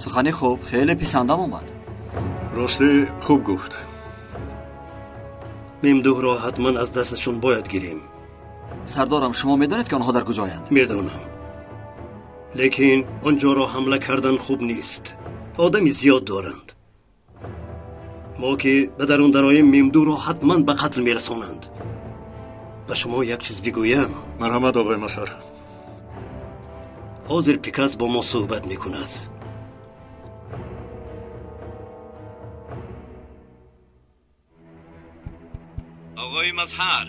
Сухани хуб, хеле писандам омад. Ростӣ хуб гуфт. Мемдуҳро ҳатман аз дасташон бояд гирем. Сардорам, шумо медонед, ки онҳо дар куҷоянд? Медонам, лекин он ҷоро ҳамла кардан хуб нест. Одами зиёд доранд. Мо ки ба дарун дароем, Мемдуҳро ҳатман ба қатл мерасонанд. Ба шумо як чиз бигӯям. Марҳамат, оғои Масар. Ҳозир Пикас бо мо суҳбат мекунад. Оғои Мазҳар,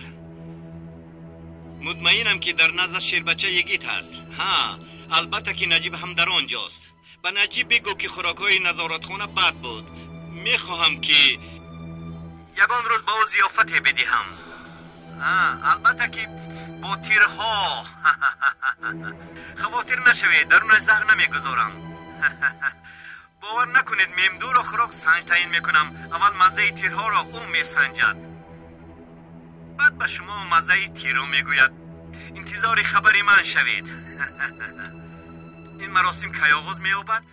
мутмаинам, ки дар наздаш шербача йигит ҳаст. Ҳа, албатта, ки Наҷиб ҳам дар он ҷост. Ба Наҷиб бигӯ, ки хӯрокҳои назоратхона бад буд. Мехоҳам, ки ягон рӯз ба ӯ зиёфате бидиҳам. Албатта, ки бо тирҳо. Хавотир нашавед, дарунаш заҳр намегузорам. Бовар накунед, Мемдуро хӯрок санҷ таъин мекунам. Аввал маззаи тирҳоро ӯ месанҷад, баъд ба шумо маззаи тирро мегӯяд. Интизори хабари ман шавед. Ин маросим кай оғоз меёбад?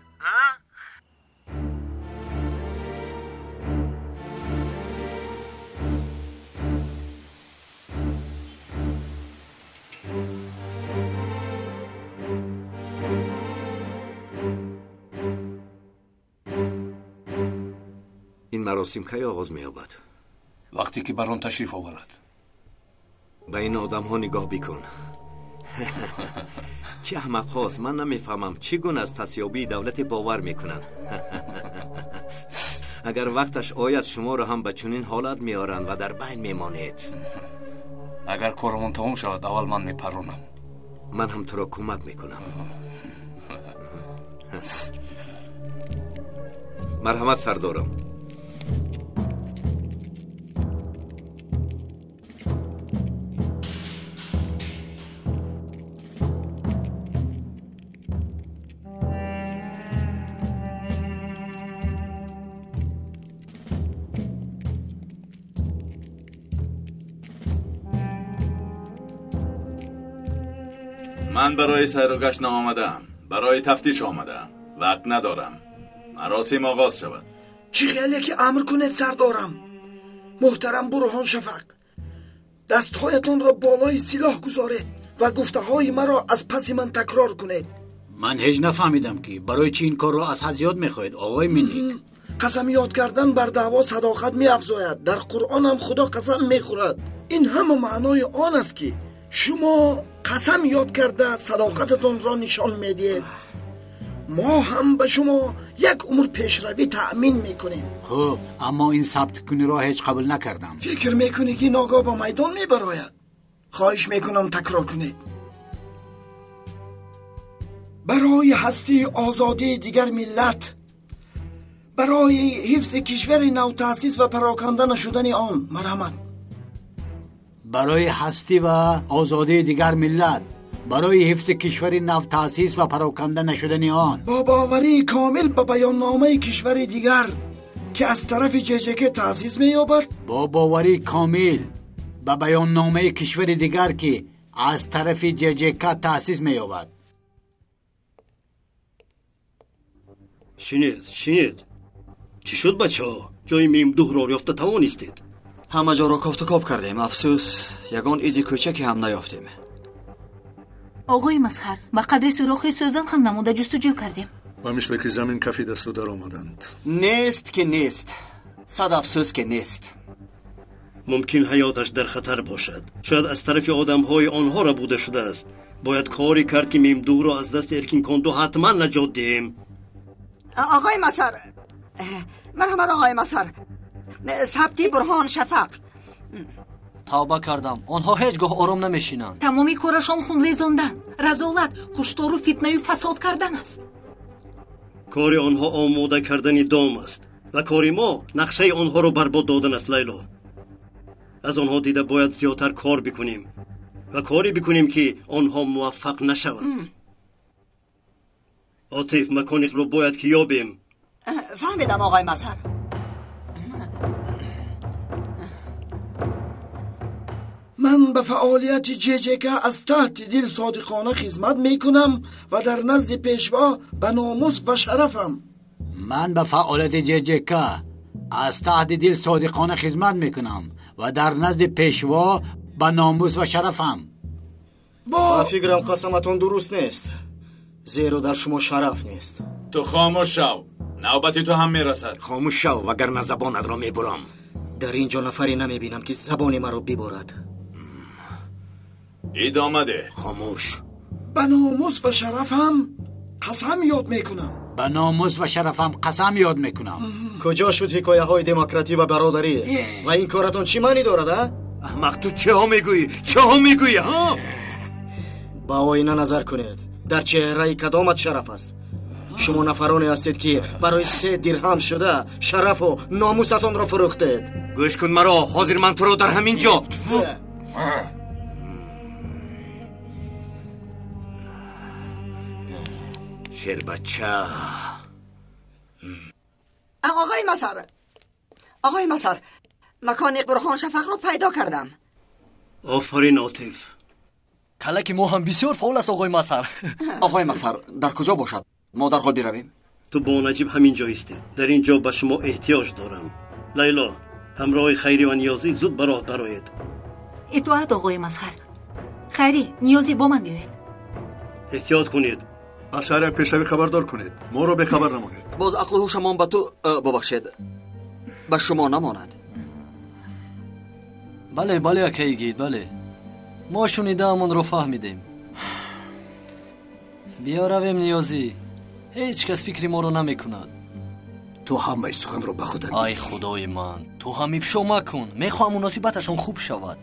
Ин маросим кай оғоз меёбад? Вақте ки барон ташриф оварад. Ба ин одамҳо нигоҳ бикун. Чӣ аҳмақҳост, ман намефаҳмам, чӣ гуна аз тасёбии давлате бовар мекунанд. Агар вақташ ояд, шуморо ҳам ба чунин ҳолат меоранд ва дар байн мемонед. Агар корамон тамом шавад, аввал ман мепаронам. Ман ҳам туро кӯмак мекунам. Марҳамат, сардорам. من برای سیر و گشت نآمدم، برای تفتیش آمدم. وقت ندارم. مراسم آغاز شود. چی خیلی که امر کنه سردارم. محترم برهان شفق، دستهایتان را بالای سلاح گذارید و گفته های مرا از پس من تکرار کنید. من هیچ نفهمیدم که برای چی این کار را از حد زیاد میخواهید آقای مینیک. قسم یاد کردن بر دعوا صداقت میافزاید. در قرآن هم خدا قسم میخورد. این همه معنای آن است که شما قسم یاد کرده صداقتتان را نشان میدهید. ما هم به شما یک عمر پیشروی تأمین میکنیم. خب، اما این ثبت کنی را هیچ قبول نکردم. فکر میکنی که ناگاه با میدان میبراید؟ خواهش میکنم تکرار کنید. برای هستی آزادی دیگر ملت، برای حفظ کشور نوتاسیس و پراکنده نشدن آن، مرحمت. برای هستی و آزادی دیگر ملت، برای حفظ کشور نوتاسیس و پراکنده نشدن آن. با باوری کامل به بیاننامه کشور دیگر که از طرف ججک تأسیس می‌یابد. با باوری کامل به بیاننامه کشور دیگر که از طرف ججک تأسیس می‌یابد. شنید شنید، چی شد بچه‌ها؟ جای میمدوه را یافته توانستید؟ همه جا را کافت و کاف کردیم. افسوس یگان ایزی کوچکی هم نیافتیم. آقای مظهر، به قدر سوراخ سوزن هم نموده جستجو کردیم. و مثل که زمین کفی دست در آمدند. نیست که نیست، صد افسوس که نیست. ممکن حیاتش در خطر باشد. شاید از طرف آدمهای آنها را بوده شده است. باید کاری کرد که میمدوه را از دست ارکین کندو حتما نجات دهیم. آقای مظهر، مرحمت آقای مظهر، ثبتی برهان شفق. توبه کردم، آنها هیچگاه آرام نمیشینند. تمامی کارشان خون ریزاندن، رذالت، کشتار و فتنه و فساد کردن است. کار آنها آماده کردن دام است و کار ما نقشه آنها را برباد دادن است. لیلا، از آنها دیده باید زیادتر کار بکنیم و کاری بکنیم که آنها موفق نشوند. عاطف، مکانیک رو باید که یابیم. فهمیدم آقای مظهر. من Ман ба фаъолияти ҶЖК аз таҳти дил содиқона хизмат мекунам ва дар назди пешво ба номус ва шарафам. Ман ба фаъолияти ҶЖК аз таҳти дил содиқона хизмат мекунам ва дар назди пешво ба номус ва шарафам. Ба фикрам қасаматон дуруст нест, зеро дар шумо шараф нест. Ту хомӯш шав, навбати ту ҳам мерасад. Хомӯш шав, вагарна забонатро мебурам. Дар ин ҷо нафаре намебинам ки забони маро биборад. Идома деҳ. Хомӯш. Ба номус ва шарафам қасам ёд мекунам. Ба номус ва шарафам қасам ёд мекунам. Куҷо шуд ҳикояҳои демократӣ ва бародарӣ? Ва ин коратон чӣ маънӣ дорад, а? Аҳмақ, ту чеҳо мегӯӣ? Чеҳо мегӯӣ, ҳа? Ба оина назар кунед. Дар чеҳраи кадомат шараф аст? Шумо нафароне ҳастед ки барои 3 дирҳам шуда шарафу номусатонро фурӯхтед. Гӯш кун маро, ҳозир ман туро дар ҳамин ҷо. Шербача. Оғои Масар, оғои Масар, макони Бурҳон Шафақро пайдо кардам. Офарин, Отиф. Калаки мо ҳам бисёр фаъол аст, оғои Масар. Оғои Масар, дар куҷо бошад? Мо дарҳол биравем. Ту бо Наҷиб ҳамин ҷо истед. Дар ин ҷо ба шумо эҳтиёҷ дорам. Лайло, ҳамроҳи Хайрӣ ва Ниёзӣ зуд ба роҳ бароед. Итоат, оғои Мазҳар. Хайрӣ, Ниёзӣ бо ман биёед. Эҳтиёт кунед. Аз ҳар як пешравӣ хабардор кунед. Моро бехабар намонед. Боз ақлу ҳушамон ба ту, бубахшед, ба шумо намонад. Бале, бале, акаи Гид, бале. Мо шунидаамонро фаҳмидем. Биё равем, Ниёзӣ. Ҳеҷ кас фикри моро намекунад. Ту ҳамаи суханро ба худат. Ай худои ман, ту ҳам ифшо макун. Мехоҳам муносибаташон хуб шавад.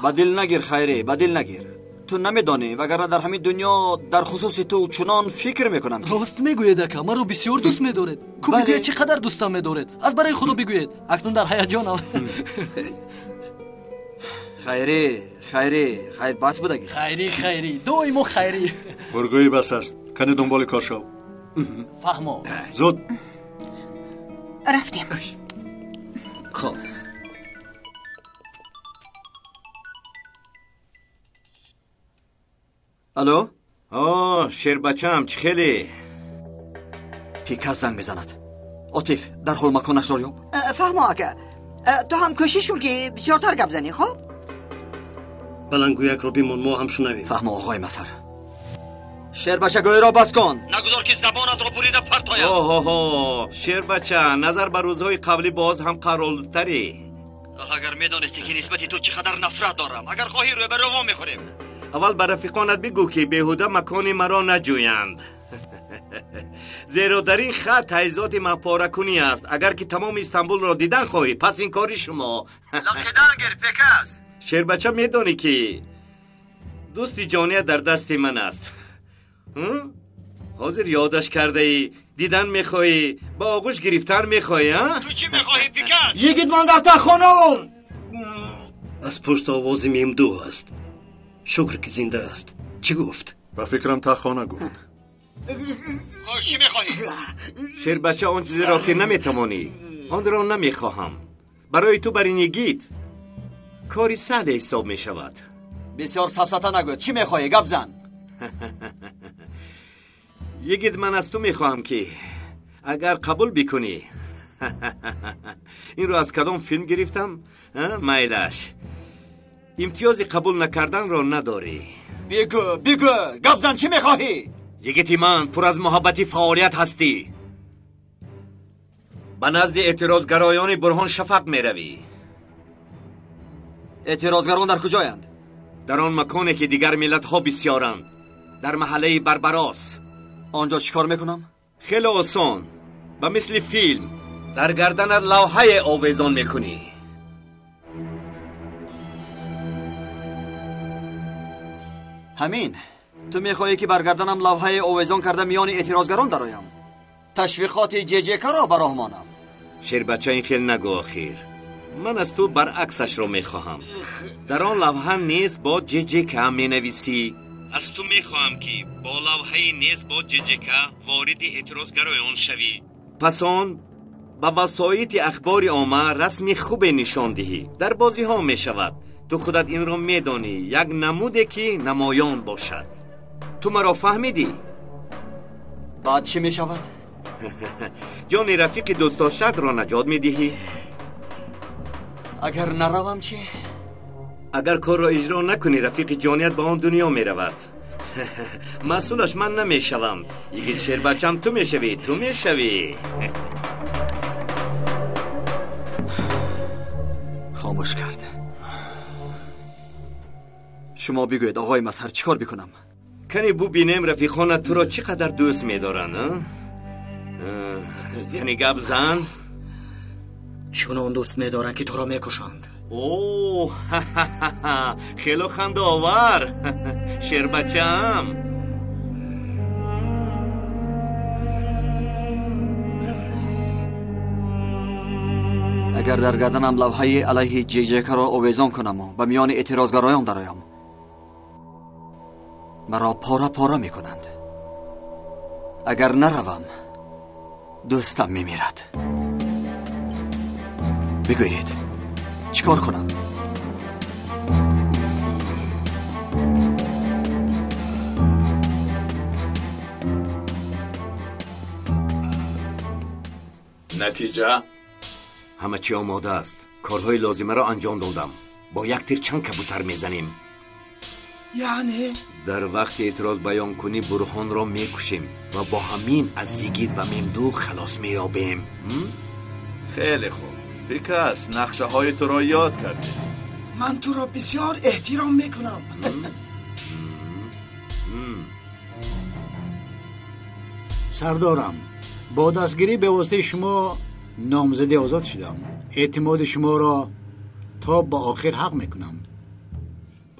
Ба дил нагир, Хайрӣ, ба дил нагир. Ту намедонӣ, вагарна дар ҳамин дунё дар хусуси ту чунон фикр мекунам. Рост мегӯед, ака, маро бисёр дӯст медоред. Ку бигӯед чӣ қадар дӯстам медоред. Аз барои худо бигӯед. Акнун дар ҳаяҷонам. Хайрӣ, Хайрӣ, хайр бас будагист. Хайрӣ, Хайрӣ, доимо Хайрӣ. Гургӯи бас аст. Кани дунболи кор шав. Фаҳмо. Зуд. Рафтем. Хоб. Алло? О, шербачам, чӣ хеле? Пикас занг мезанад. Отиф, дарҳол маконашро ёб. Фаҳмо, ака. Ту ҳам кӯшиш кун ки бисёртар гап занӣ, хоб? Баландгӯякро бимон, мо ҳам шунавем. Фаҳмо, оғои Мазҳар. Шербача, гӯйро бас кун. Нагузор ки забонатро бурида партоям. Оҳоҳо, шербача, назар ба рӯзҳои қаблӣ боз ҳам қаролутарӣ. Агар медонистӣ ки нисбати ту чӣ қадар нафрат дорам, агар хоҳӣ рӯбарӯ во мехӯрем. Аввал ба рафиқонат бигӯ ки беҳуда макони маро наҷӯянд. Зеро дар ин хат таҳизоти маҳпоракунӣ аст. Агар ки тамоми Истанбулро дидан хоҳӣ, пас ин кори шумо. Лақидан гир, Пекас. Шербача, медонӣ ки дӯсти ҷония дар дасти ман аст. Ҳозир ёдаш кардаӣ, дидан мехоҳӣ, ба оғӯш гирифтан мехоҳӣ, а? Ту чӣ мехоҳӣ, Пикас? Йигит, ман дар таххонаам. Аз пушт овози Мемду аст. Шукр ки зинда аст. Чӣ гуфт? Ба фикрам таххона гуфт. Хош, чӣ мехоҳӣ? Шербача, он чизеро ки наметавонӣ, онро намехоҳам. Барои ту бар ин йигит кори саҳле ҳисоб мешавад. Бисёр сафсата нагӯ. Чӣ мехоҳӣ? Гап зан. Йигит, ман аз ту мехоҳам ки агар қабул бикунӣ. Инро аз кадом филм гирифтам? Майлаш. Имтиёзи қабул накарданро надорӣ. Бигӯ, бигӯ, гап зан, чӣ мехоҳӣ? Йигити ман, пур аз муҳаббати фаъолият ҳастӣ. Ба назди эътирозгароёни Бурҳон Шафақ меравӣ. Эътирозгарон дар куҷоянд? Дар он маконе ки дигар миллатҳо бисёранд, дар маҳаллаи Барбарос. Он ҷо чӣ кор мекунам? Хеле осон. Ба мисли филм дар гарданат лавҳае овезон мекунӣ. Ҳамин. Ту мехоҳӣ ки бар гарданам лавҳае овезон карда миёни эътирозгарон дароям? Ташвиқоти ҶЖК-ро ба роҳ монам? Шербача, ин хел нагӯ охир. Ман аз ту баръаксашро мехоҳам. Дар он лавҳа низ бо ҶЖК менависӣ. Аз ту мехоҳам ки бо лавҳаи низ бо ҶЖК вориди эътирозгароён шавӣ. Пас он ба васоити ахбори омма расми хубе нишон диҳӣ. Дар бозиҳо мешавад. Ту худат инро медонӣ, як намуде ки намоён бошад. Ту маро фаҳмидӣ? Баъд чӣ мешавад? Ҷони рафиқи дӯстдоштаатро наҷот медиҳӣ. Агар наравам чӣ? Агар корро иҷро накунӣ, рафиқи ҷоният ба он дунё меравад. Масъулаш ман намешавам. Йигит шербачам, ту мешавӣ, ту мешавӣ. Хомӯш кард. Шумо бигӯед, оғои Мазҳар, чӣ кор бикунам? Кане бубинем рафиқонат туро чӣ қадар дӯст медоранд. Кане гап зан. Чунон дӯст медоранд, ки туро мекушанд. О, хело хандаовар, шербачаам. Агар дар гарданам лавҳаи алайҳи ҷеҷекаро овезон кунаму ба миёни эътирозгароён дароям, маро пора пора мекунанд. Агар наравам, дӯстам мемирад. Бигӯед, чӣ кор кунам? Натиҷа? Ҳама чӣ омода аст. Корҳои лозимаро анҷом додам. Бо як тир чанд кабутар мезанем. Яъне? Дар вақти эътироз баёнкунӣ Бурҳонро мекушем ва бо ҳамин аз Йигит ва Мемду халос меёбем. Хеле хуб. Пикас, нақшаҳои туро ёд кардем. Ман туро бисёр эҳтиром мекунам. Сардорам, бо дастгирӣ ба воситаи шумо номзадӣ озод шудам. Эътимоди шуморо то ба охир ҳақ мекунам.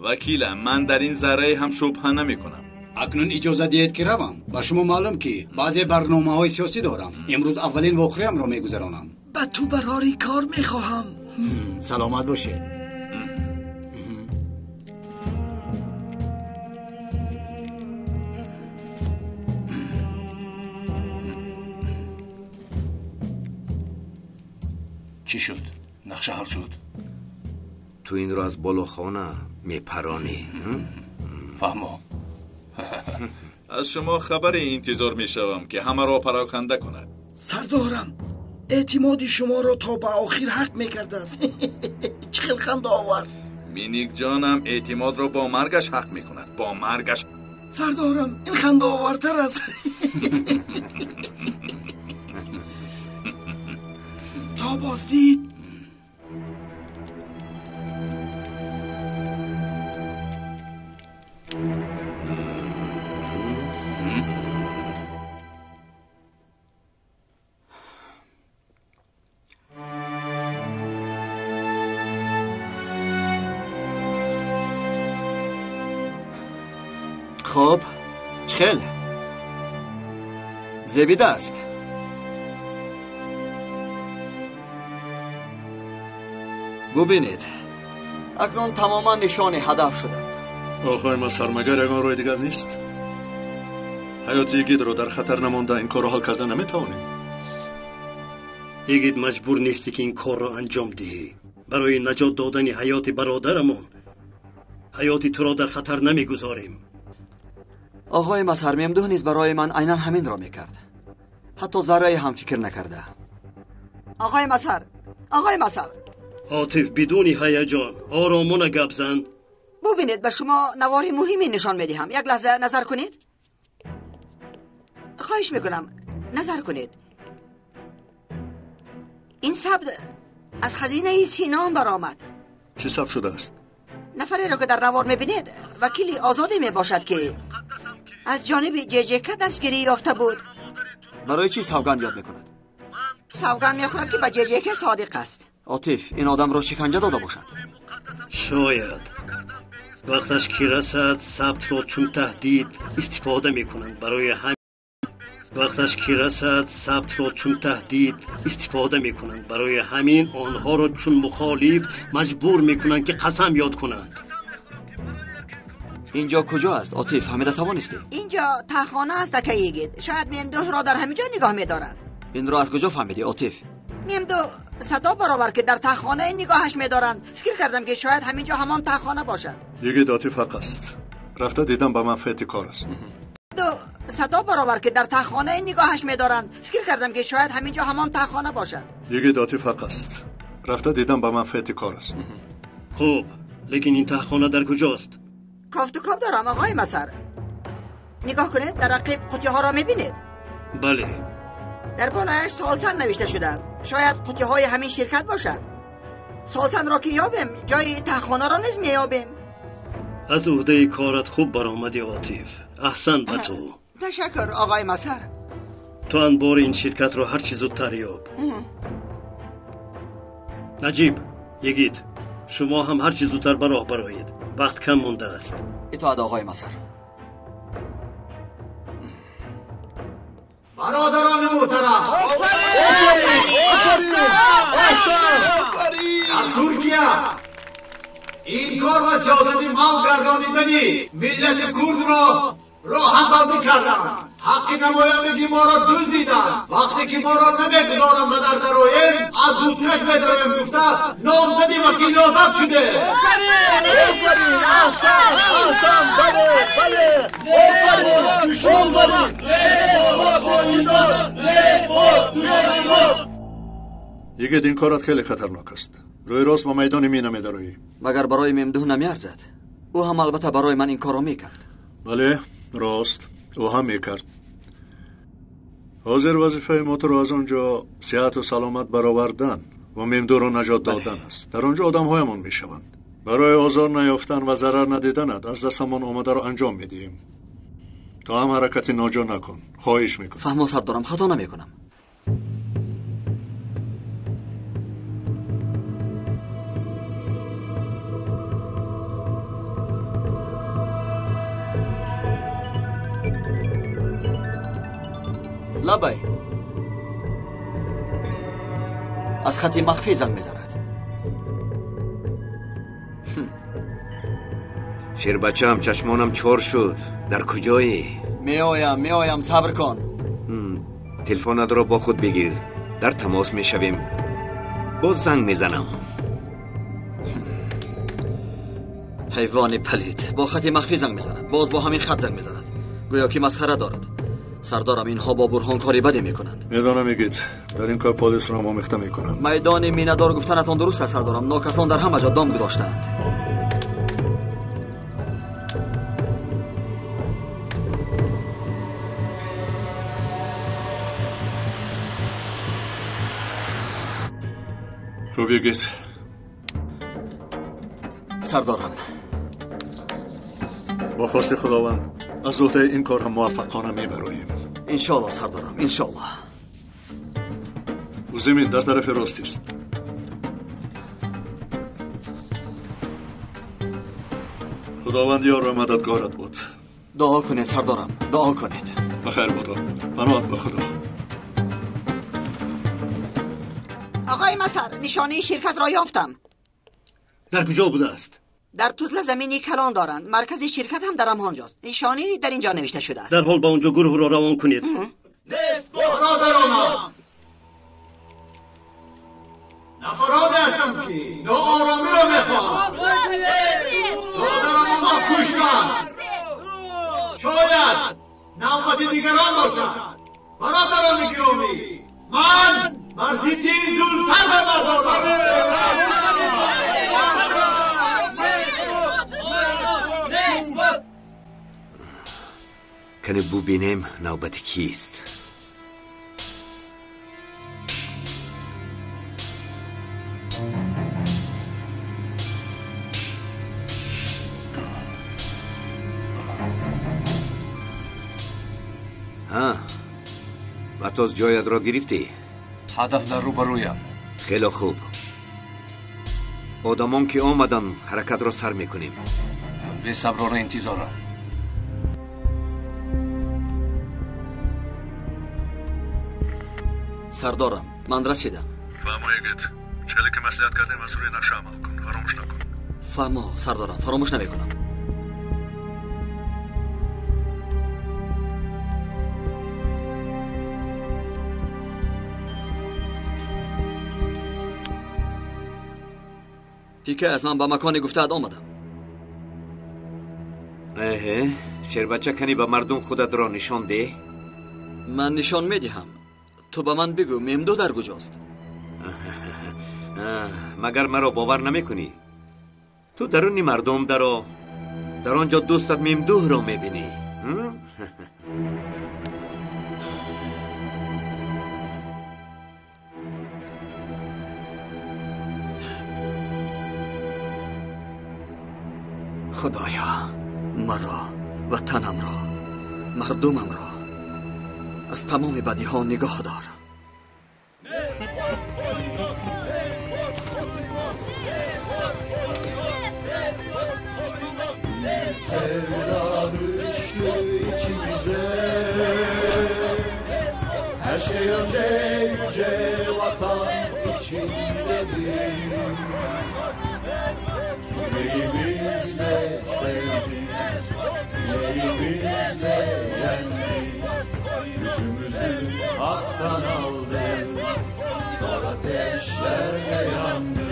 Вакилам, ман дар ин заррае ҳам шубҳа намекунам. Акнун иҷоза диҳед, ки равам. Ба шумо маълум, ки баъзе барномаҳои сиёсӣ дорам. Имрӯз аввалин вохӯриамро мегузаронам. Ба ту барори кор мехоҳам. Саломат бошед. Чӣ шуд? Нақша ҳал шуд? Ту инро аз болохона мепаронӣ. Фаҳмо. Аз шумо хабаре интизор мешавам, ки ҳамаро пароканда кунад. Сардорам, эътимоди шуморо то ба охир ҳақ мекардааст. Чӣ хел хандаовар. Миникҷонам эътимодро бо маргаш ҳақ мекунад, бо маргаш. Сардорам, ин хандаовартар аст. То боздид. Хоб, чӣ хел? Зебида аст. Бубинед, акнун тамоман нишони ҳадаф шудам. Оғои Мазҳар, магар ягон роҳи дигар нест? Ҳаёти Йигитро дар хатар намонда ин корро ҳал карда наметавонем. Йигит, маҷбур нестӣ, ки ин корро анҷом диҳӣ. Барои наҷот додани ҳаёти бародарамон ҳаёти туро дар хатар намегузорем. Оғои Мазҳар, Мемдуҳ низ барои ман айнан ҳаминро мекард. Ҳатто заррае ҳам фикр накарда. Оғои Мазҳар, оғои Мазҳар. Отиф, бидуни ҳаяҷон оромона гап зан. Бубинед, ба шумо навори муҳиме нишон медиҳам. Як лаҳза назар кунед. Хоҳиш мекунам, назар кунед. Ин сабт аз хазинаи Синон баромад. Чӣ сабт шудааст? Нафареро, ки дар навор мебинед, вакили озоде мебошад, ки аз ҷониби ҷеҷека дастгирӣ ёфта буд. Барои чӣ савганд ёд мекунад? Савганд мехӯрад, ки ба ҷеҷека содиқ аст. Отиф, ин одамро шиканҷа дода бошад. Шояд. Вақташ ки расад, сабтро чун таҳдид истифода мекунанд. Барои ҳамин вақташ ки расад, сабтро чун таҳдид истифода мекунанд. Барои ҳамин онҳоро чун мухолиф маҷбур мекунанд, ки қасам ёд кунанд. Инҷо куҷо аст, Отиф? Фаҳмида тавонистӣ? Инҷо тахона аст, акаи Йигит. Шояд Мемдуҳро дар ҳамин ҷо нигоҳ медорад. Инро аз куҷо фаҳмидӣ, Отиф? Мемду садо баровар ки дар таххона нигоҳаш медоранд. Фикр кардам ки шояд ҳаминҷо ҳамон таххона бошад. Йигит Отиф ҳақ аст. Рафта дидам ба манфиати кор аст. Ду садо баровар ки дар таххона нигоҳаш медоранд. Фикр кардам ки шояд ҳаминҷо ҳамон таххона бошад. Йигит Отиф ҳақ аст. Рафта дидам ба манфиати кор аст. Хуб, лекин ин таххона дар куҷост? Кофту коб дорам оғои Масар. Нигоҳ кунед, дар ақиб қутиҳоро мебинед? Бале. Дар болояш Солсан навишта шудааст. Шояд қутиҳои ҳамин ширкат бошад. Солсанро ки ёбем, ҷои таххонаро низ меёбем. Аз уҳдаи корат хуб баромадӣ, Отиф. Аҳсан ба ту. Ташаккур, оғои Масар. Ту анбори ин ширкатро ҳарчи зудтар ёб. Наҷиб, йигит, шумо ҳам ҳарчи зудтар ба роҳ бароед. Вақт кам мондааст. Итоат, оғои Масар. Бародарони муҳтарам, дар Туркия ин кор ва сиёсати мав гардонидани миллати курдро роҳандозӣ карданд. Ҳаққи намояндагии моро дуздиданд. Вақте ки моро намегузоранд ба дар дароем, аз дудкаш медароем гуфта номзади вакил озод шуде. Йигит, ин корат хеле хатарнок аст. Рӯи рост ба майдони мина медароӣ. Магар барои Мемдуҳ намеарзад? Ӯ ҳам албатта барои ман ин корро мекард. Бале, рост, ӯ ҳам мекард. Ҳозир вазифаи мо туро аз он ҷо сиҳату саломат баровардан ва Мемдуҳро наҷот додан аст. Дар он ҷо одамҳоямон мешаванд. Барои озор наёфтан ва зарар надиданат аз дастамон омадаро анҷом медиҳем. То ҳам ҳаракати ноҷо накун. Хоҳиш мекунам. Фаҳмо сардорам, хато намекунам. Лабай, аз хати махфӣ занг мезанад. Шербачаам, чашмонам чор шуд. Дар куҷоӣ? Меоям, меоям, сабр кун. Телефонатро бо худ бигир. Дар тамос мешавем. Боз занг мезанам. Ҳайвони палид бо хати махфӣ занг мезанад. Боз бо ҳамин хат занг мезанад. Гӯё ки масхара дорад. Сардорам, инҳо бо Бурҳон кори баде мекунанд. Медонам, Йигит, дар ин кор полисро ҳам омехта мекунанд. Майдони минадор гуфтанатон дуруст аст, сардорам. Нокасон дар ҳама ҷо дом гузоштаанд. Хуб, Йигит. Сардорам, бо хости Худованд аз уҳдаи ин кор ҳам муваффақона мебароем. Иншоаллоҳ, сардорам, иншоаллоҳ. Ӯ замин дар тарафи рост аст. Худованд ёру мададгорат буд. Дуо кунед, сардорам, дуо кунед. Ба хайр бодо. Паноҳат ба Худо. Оғои Масар, нишонаи ширкатро ёфтам. Дар куҷо будааст? Дар тузла замини калон доранд. Маркази ширкат ҳам дар ҳамонҷост. Нишонӣ дар инҷо навишта шудааст. Дарҳол ба онҷо гурӯҳро равон кунед. Бародаронам, нафароне ҳастам ки нооромиро мехоҳанд. Додаронамро куштанд. Шояд навбати дигарон бошад. Бародарони гиромӣ, ман бар зидди ин зулм сар бардорам. Кане бубинем навбати кист. Ҳа, Батоз, ҷоятро гирифтӣ? Ҳадаф дар рӯбарӯям. Хеле хуб. Одамон ки омаданд, ҳаракатро сар мекунем. Бесаброна интизорам. Сардорам, ман расидам. Фаҳмо, Йигит, челе ки маслиҳат кардем, аз рӯи нақша амал кун. Фаромӯш накун. Фаҳмо, сардорам, фаромӯш намекунам. Пике аз ман ба макони гуфтаат омадам. Эҳе, шербача, кани ба мардум худатро нишон деҳ. Ман нишон медиҳам. Ту ба ман бигӯ, Мемду дар куҷост? Магар маро бовар намекунӣ? Ту даруни мардум даро, дар он ҷо дӯстат Мемдуҳро мебинӣ. Худоё, маро, ватанамро, мардумамро аз тамоми бадиҳо нигоҳ дор. Sevda düştü içimize, her şey önce yüce vatan içindedir. Yüreğimizle sevdik, yüreğimizle yendik. Gücümüzü haktan aldık, kor ateşlerle yandık.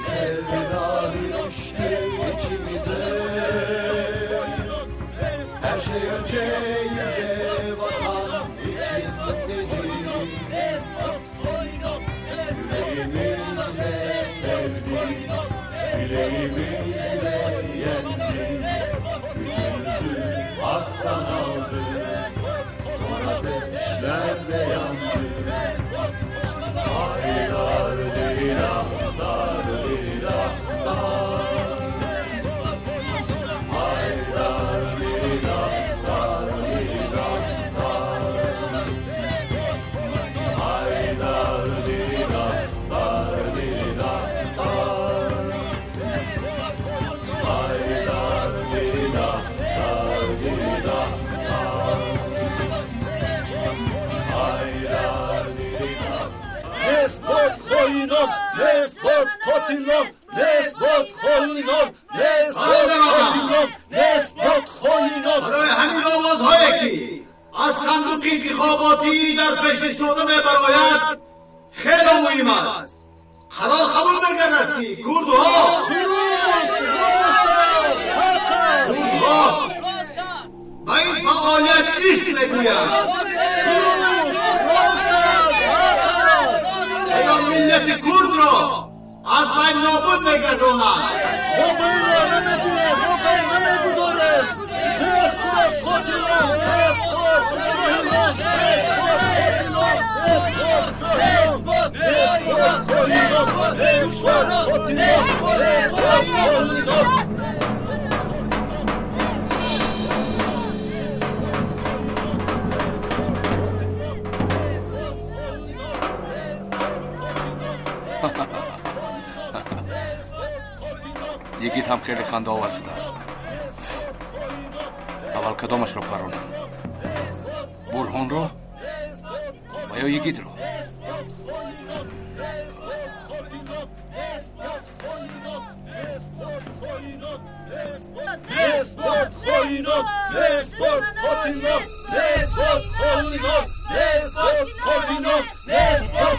Sevda düştü içimize, her şey önce yüce vatan içindedir. Yüreğimizle sevdik, yüreğimizle yendik. Gücümüzü haktan aldık, kor ateşlerle yandık. Haydar leyla, dar leyla, dar. Haydar leyla, dar leyla, dar. Haydar leyla, dar leyla, dar. Haydar leyla, dar leyla, dar. Haydar leyla. Nespot xoinot, nespot qotilot, nespot xoinot, nespot qotilot, nespot xoinot. Барои ҳамин овозҳое ки аз сандуқи интихоботӣ дар пеш истода мебарояд хеле муҳим аст. Қарор қабул мегардад ки курдҳо ба ин фаъолият ист мегӯянд. Оё миллати курдро аз байн нобуд мегардонад? Мо ба ин роҳ намедиҳем, мо ба ин намегузорем. Nespot qotilot, nespot qotilot, nespot qotilot, nespot qotilot, nespot qotilot, nespot qotilot. Йигит ҳам хеле хандаовар шудааст. Аввал кадомашро паронам? Бурҳонро ва ё йигитро? Nespot xoinot, nespot qotilot, nespot xoinot, nespot qotilot, nespot xoinot, nespot xoinot, nespot qotilot, nespot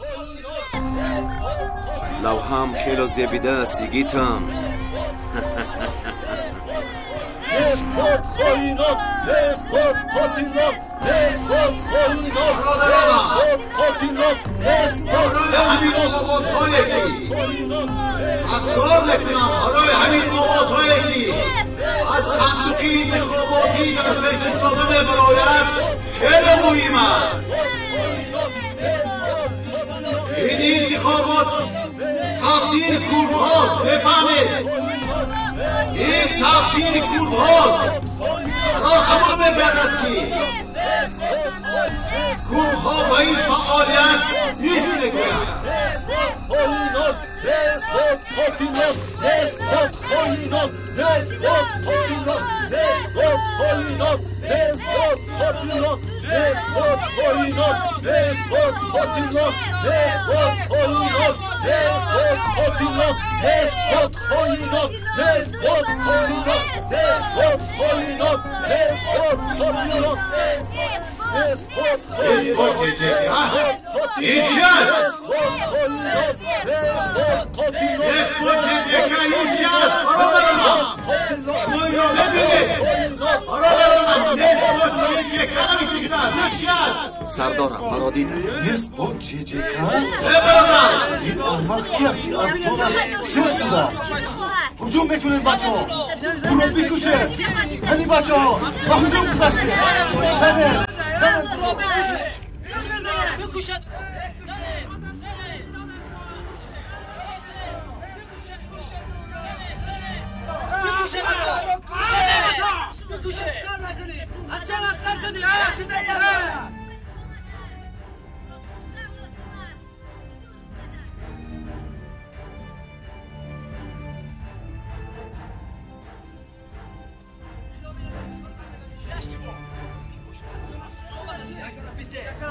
xoinot, nespot. Лавҳаам хело зебидааст, йигитам. Nespot xoinot, nespot qotilot, nespot xoinot, nespot qotilot, nespot. Барои ҳамин овозҳое ки такрор мекунам, барои ҳамин овозҳое ки аз сандуқи интихоботӣ дар пеш истода мебарояд хеле муҳим аст. Ин Интихобот тақдири курдҳост, мефаҳмед? Ин тақдири курдҳост. Қарор қабул мегардад, ки курдҳо ба ин фаъолият нест мегӯянд. Нисбат қотилон, нисбат хоинон, нисбат қотилон, нисбат хоинон, нисбат қотилон, нисбат хоинон, нисбат қотилон, нисбат хоинон, нисбат қотилон, нисбат хоинон, нисбат қотилон, нисбат хоинон, нисбат қотилон, нисбат хоинон. Ин чи аст? Нисбат ҷеҷека ин чи аст, бародаронам? Шумо инро мебинед? Бародаронам, нисбат ҷеҷека навишта шудааст. Ин чи аст? Сардорам, маро дидам. Нисбат ҷеҷека? Э, бародар! Ин аҳмақ ки аст, ки аз ҷонаш сер шудааст? Ҳуҷум мекунем, бачаҳо! Ӯро бикушед! Ҳани, бачаҳо, ба ҳуҷум гузаштем! Занед! Бикушад!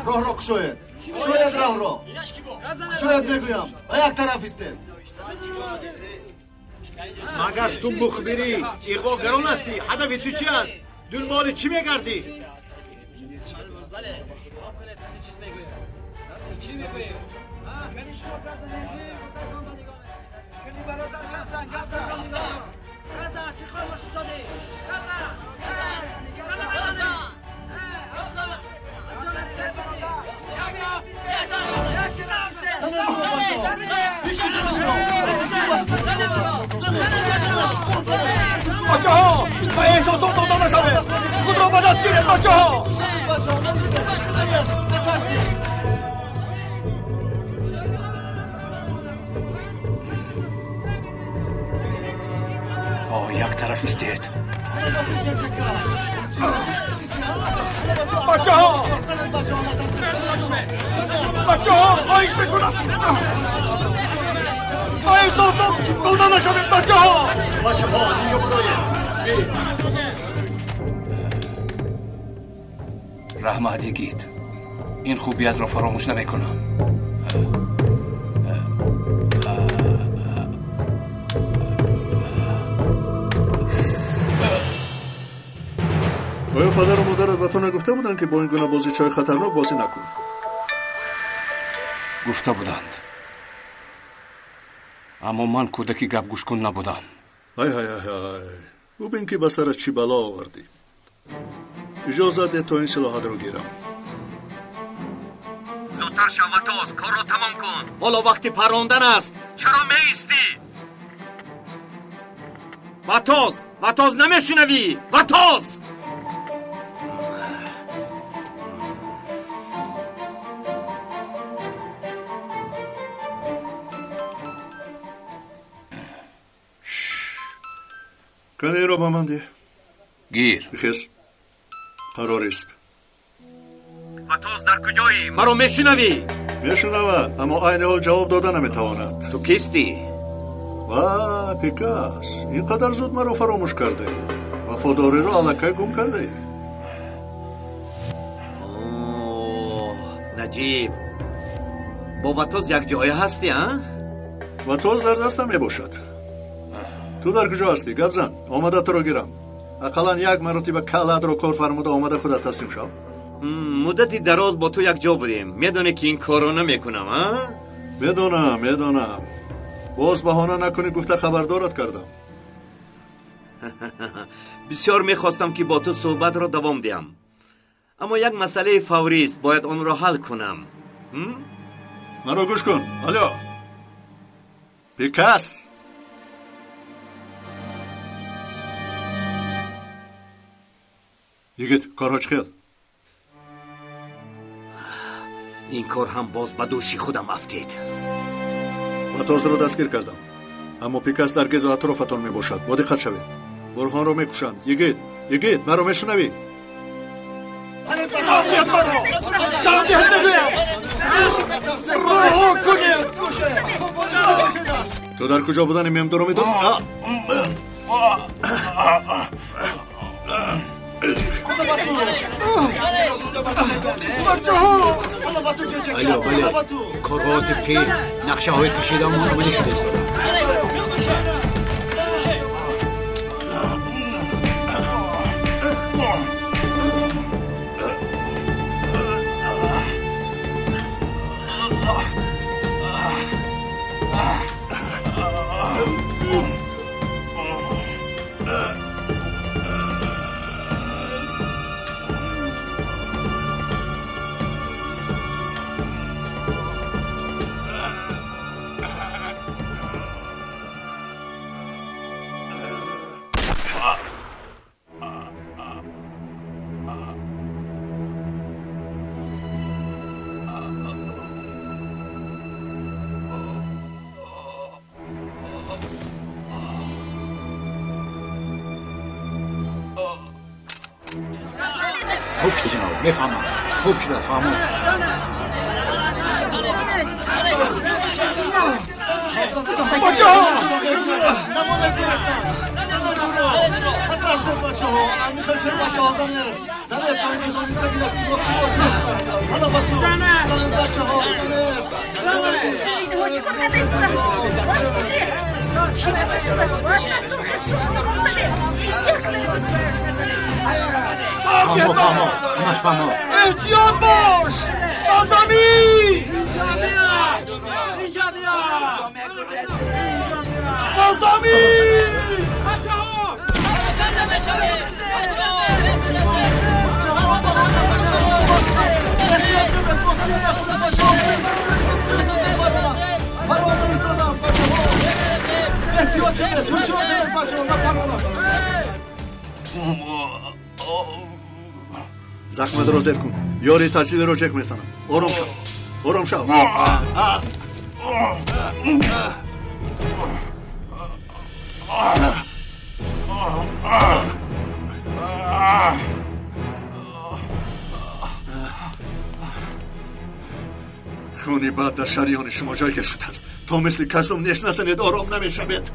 Роҳро кушоед, кушоед роҳро, кушоед, мегӯям, ба як тараф истед. Магар ту мухбирӣ иғвогарон ҳастӣ? Ҳадафи ту чи аст? Дунболи чӣ мегардӣ? Бачаҳо, ба эҳсосот дода нашавед, худро ба даст гиред, бачаҳо. О, як тараф истед. Бачаҳо, бачаҳо, хоҳиш мекунам, ба эҳсосот дода нашавед, бачаҳо. Бачаҳо, аз инҷо бароед. Раҳмат, йигит, ин хубиятро фаромӯш намекунам. Оё падару модарат ба ту нагуфта буданд, ки бо ин гуна бозичаҳои хатарнок бозӣ накун? Гуфта буданд, аммо ман кӯдаки гапгӯшкун набудам. Ай ҳай ҳай ҳай, бубин, ки ба сарат чӣ бало овардӣ. Иҷозат де, то ин силоҳатро гирам. Зудтар шав, Ватоз, корро тамом кун. Ҳоло вақти паррондан аст. Чаро меистӣ? Ватоз, Ватоз, намешунавӣ? Ватоз! Кане, инро ба ман деҳ. Гир. Бихез, қарорист. Ватоз, дар куҷоӣ? Маро мешунавӣ? Мешунавад, аммо айни ҳол ҷавоб дода наметавонад. Ту кистӣ? Ва, Пикас, ин қадар зуд маро фаромӯш кардаӣ? Вафодориро аллакай гум кардаӣ. Наҷиб, бо Ватоз якҷоя ҳастӣ, а? Ватоз дар дастам мебошад. Ту дар куҷо ҳастӣ? Гап зан, омада туро гирам. Ақаллан як маротиба каллаатро кор фармуда, омада худат таслим шав. Муддати дароз бо ту якҷо будем, медонӣ, ки ин корро намекунам, а? Медонам, медонам. Боз баҳона накунӣ гуфта хабардорат кардам. Бисёр мехостам, ки бо ту суҳбатро давом диҳам, аммо як масъалаи фаврист, бояд онро ҳал кунам. Маро гӯш кун. Алё, Пикас! Йигит, корҳо чӣ хел? Ин кор ҳам боз ба дӯши худам афтид. Матозро дастгир кардам. Аммо Пикас дар гирду атрофатон мебошад. Бо диққат шавед. Бурҳонро мекушанд. Йигит, йигит, маро мешунавӣ? Савдият маро! Савдият мегӯям! Роҳо кунед! Ту дар куҷо будани Мемдуро медонӣ? Алло, бале, корҳо тибқи нақшаҳои кашидаамон амалӣ шуда истодаанд. Хуб шуд, ҷаноб, мефаҳмам. Хуб шудааст, фаҳмон. احتیاط باش! نازمی! نازمی! Захматро зер кун. Ёри таҷдидро ҷеғ мезанам. Ором шав. Ором шав. Хуни бад дар шариёни шумо ҷойгир шудааст. То мисли каждум неш назанед, ором намешавед.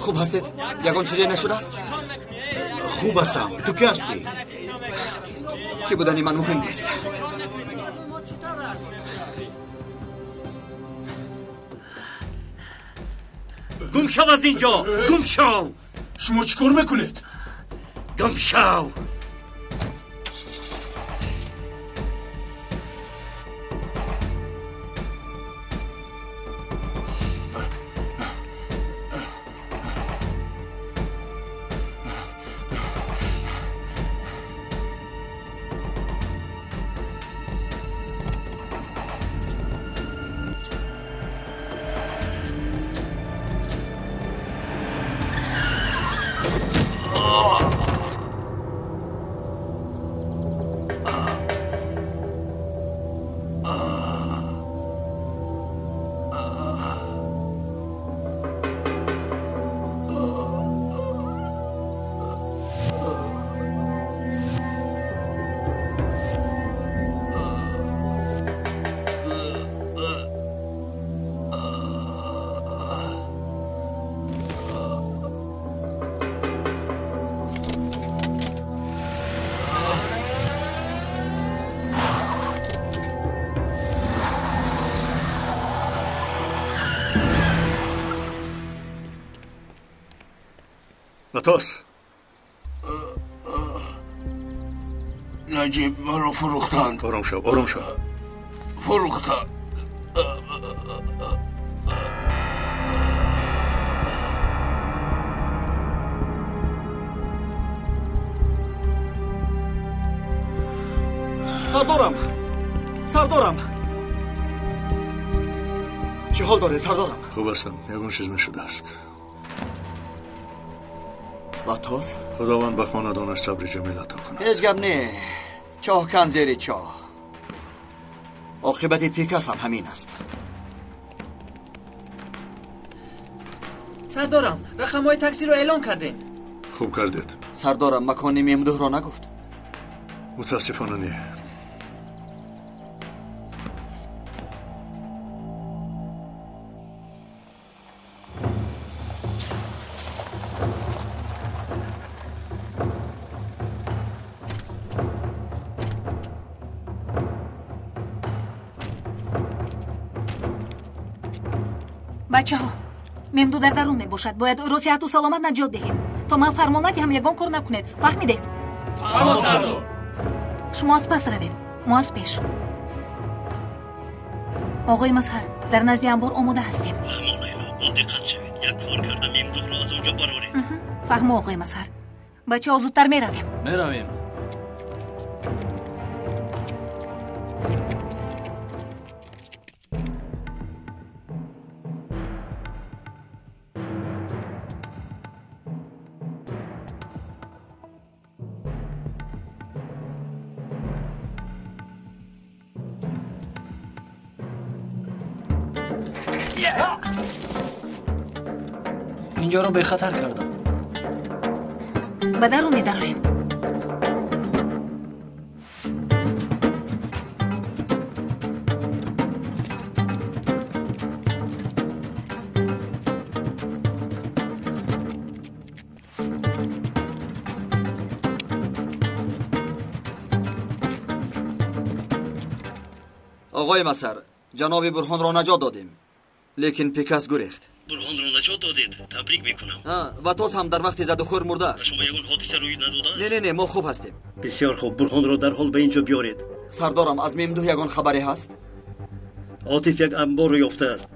Хуб ҳастед? Ягон чизе нашудааст? Хуб ҳастам. Ту ки ҳастӣ? Ки будани ман муҳим нест. Гум шав аз ин ҷо! Гум шав! Шумо чӣ кор мекунед? Гум шав! Матос. Наҷиб, маро фурӯхтанд. Ором шав, ором шав. Фурӯхтанд. Сардорам, сардорам, чӣ ҳол доред, сардорам? Хуб ҳастам, ягон чиз нашудааст. Ватос? Худованд ба хонадонаш сабри ҷамил ато кунад. Ҳеҷ гап не. Чоҳ кан зери чоҳ. Оқибати Пикас ҳам ҳамин аст. Сардорам, рақамҳои таксиро эълон кардем. Хуб кардед. Сардорам, макони Мемдуҳро нагуфт. Мутаассифона не. Бачаҳо, Мемду дар дарун мебошад. Бояд ӯро сиҳату саломат наҷот диҳем. То ман фармон надиҳам, ягон кор накунед. Фаҳмидед? Фармон, сардор. Шумо аз пас равед, мо аз пеш. Оғои Мазҳар, дар назди анбор омода ҳастем. Фаҳмо, Лайло, бо диққат шавед. Як кор карда Мемдуҳро аз он ҷо бароред. Фаҳмо, оғои Мазҳар. Бачаҳо, зудтар меравем. Меравем. Инҷоро бехатар кардам. Ба дарун медароем. Оғои Мазҳар, ҷаноби Бурҳонро наҷот додем, лекин Пикас гурехт. Бурҳонро наҷот додед? Табрик мекунам. Ватос ҳам дар вақти задухӯр мурдааст. Ба шумо ягон ҳодиса рӯй надодааст? Не, не, не, мо хуб ҳастем. Бисёр хуб, Бурҳонро дарҳол ба ин ҷо биёред. Сардорам, аз Мемдуҳ ягон хабаре ҳаст? Отиф як анборро ёфтааст.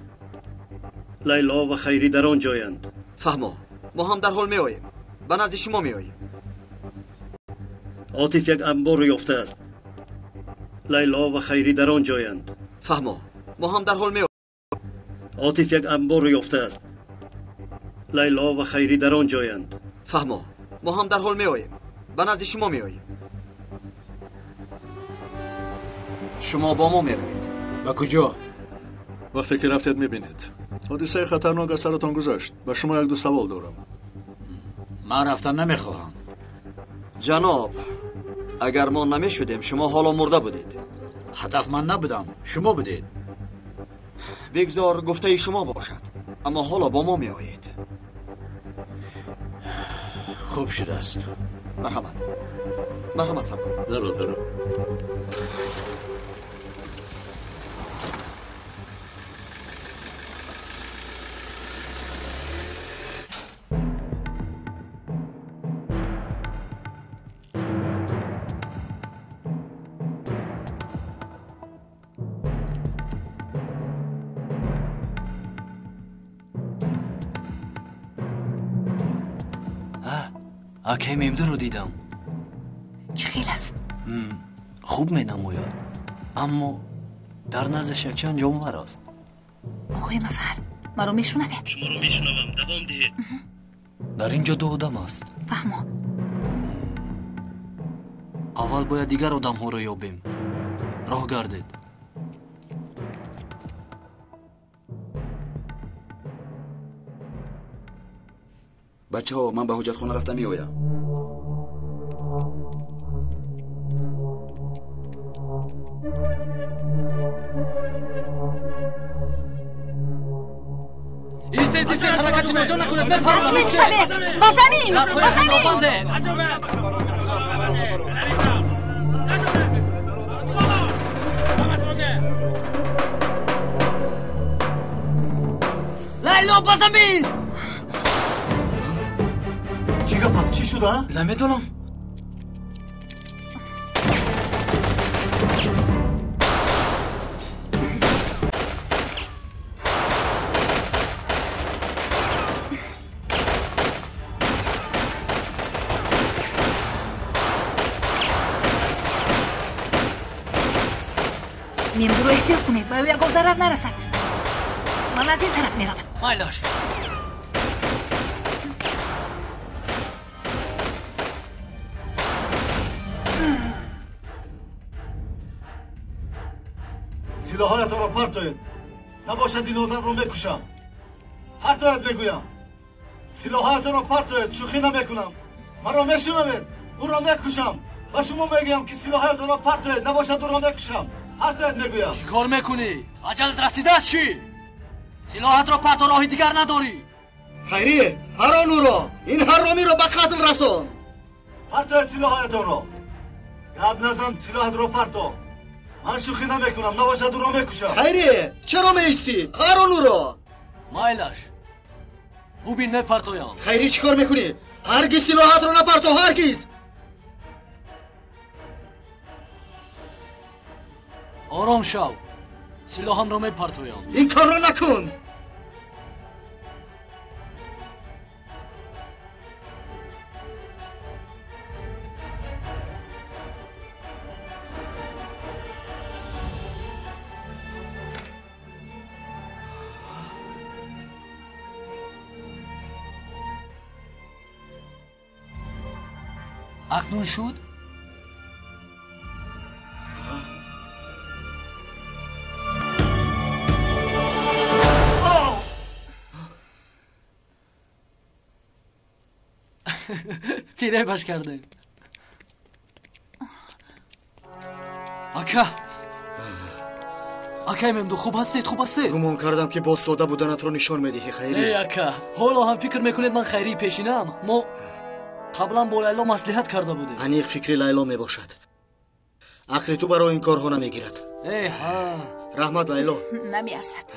Лайло ва Хайрӣ дар он ҷоянд. Фаҳмо, мо ҳам дарҳол меоем. Ба назди шумо меоем. Отиф як анборро ёфтааст. Лайло ва Хайрӣ дар он ҷоянд. Фаҳмо, мо ҳам дарҳол меоем. Отиф як анборро ёфтааст. Лайло ва Хайрӣ дар он ҷоянд. Фаҳмо, мо ҳам дарҳол меоем. Ба назди шумо меоем. Шумо бо мо меравед. Ба куҷо? Вақте ки рафтед мебинед. Ҳодисаи хатарнок аз саратон гузашт. Ба шумо як-ду савол дорам. Ман рафтан намехоҳам. Ҷаноб, агар мо намешудем, шумо ҳоло мурда будед. Ҳадаф ман набудам, шумо будед. Бигзор гуфтаи шумо бошад, аммо ҳоло бо мо меоед. Хуб шудааст. Марҳамат, марҳамат, сардор. Даро, даро. Акай Мемдуро дидам. Чӣ хел аст? Хуб менамояд, аммо дар наздаш якчанд ҷонвар аст. Оғои Мазҳар, маро мешунавед? Шуморо мешунавам, давом диҳед. Дар ин ҷо ду одам аст. Фаҳмо. Аввал бояд дигар одамҳоро ёбем. Роҳ гардед. Бачаҳо, ман ба ҳоҷатхона рафта меоям. Истед, истед, ҳаракати ноҷо накунед, мефармоям. Тасмин шавед! Ба замин! Ба замин! Лайло, ба замин! Чӣ гап аст? Чӣ шуда? Намедонам. Мемдуро эҳтиёт кунед, ба ӯ ягон зарар нарасад. Ман аз ин тараф меравам. Майлаш. Силоҳоятонро партоед. Набошад ин одамро мекушам. Партоед мегӯям. Силоҳоятонро партоед, шӯхӣ намекунам. Маро мешунавед? Ӯро мекушам. Ба шумо мегӯям ки силоҳоятонро партоед, набошад ӯро мекушам. Партоед мегӯям. Чӣ кор мекунӣ? Аҷалат расидааст чӣ? Силоҳатро парто, роҳи дигар надорӣ. Хайрӣ, ҳарон ӯро, ин ҳаромиро ба қатл расон. Партоед силоҳоятонро. Гап назан, силоҳатро парто. Ман шӯхӣ намекунам, набошад ӯро мекушам. Хайрӣ, чаро меистӣ? Ҳарон ӯро. Майлаш, бубин мепартоям. Хайрӣ, чӣ кор мекунӣ? Ҳаргиз силоҳатро напарто, ҳаргиз. Ором шав, силоҳамро мепартоям. Ин корро накун. Акнун шуд? Фиребаш кардем. Ака, акай Мемду, хуб ҳастед? Хуб ҳастед? Гумон кардам ки боз сода буданатро нишон медиҳӣ, Хайрӣ. Эй ака, ҳоло ҳам фикр мекунед ман Хайрии пешинам? Мо қаблан бо Лайло маслиҳат карда будем. Аниқ фикри Лайло мебошад. Ақли ту барои ин корҳо намегирад. Эй ҳа. Раҳмат, Лайло. Намеарзад.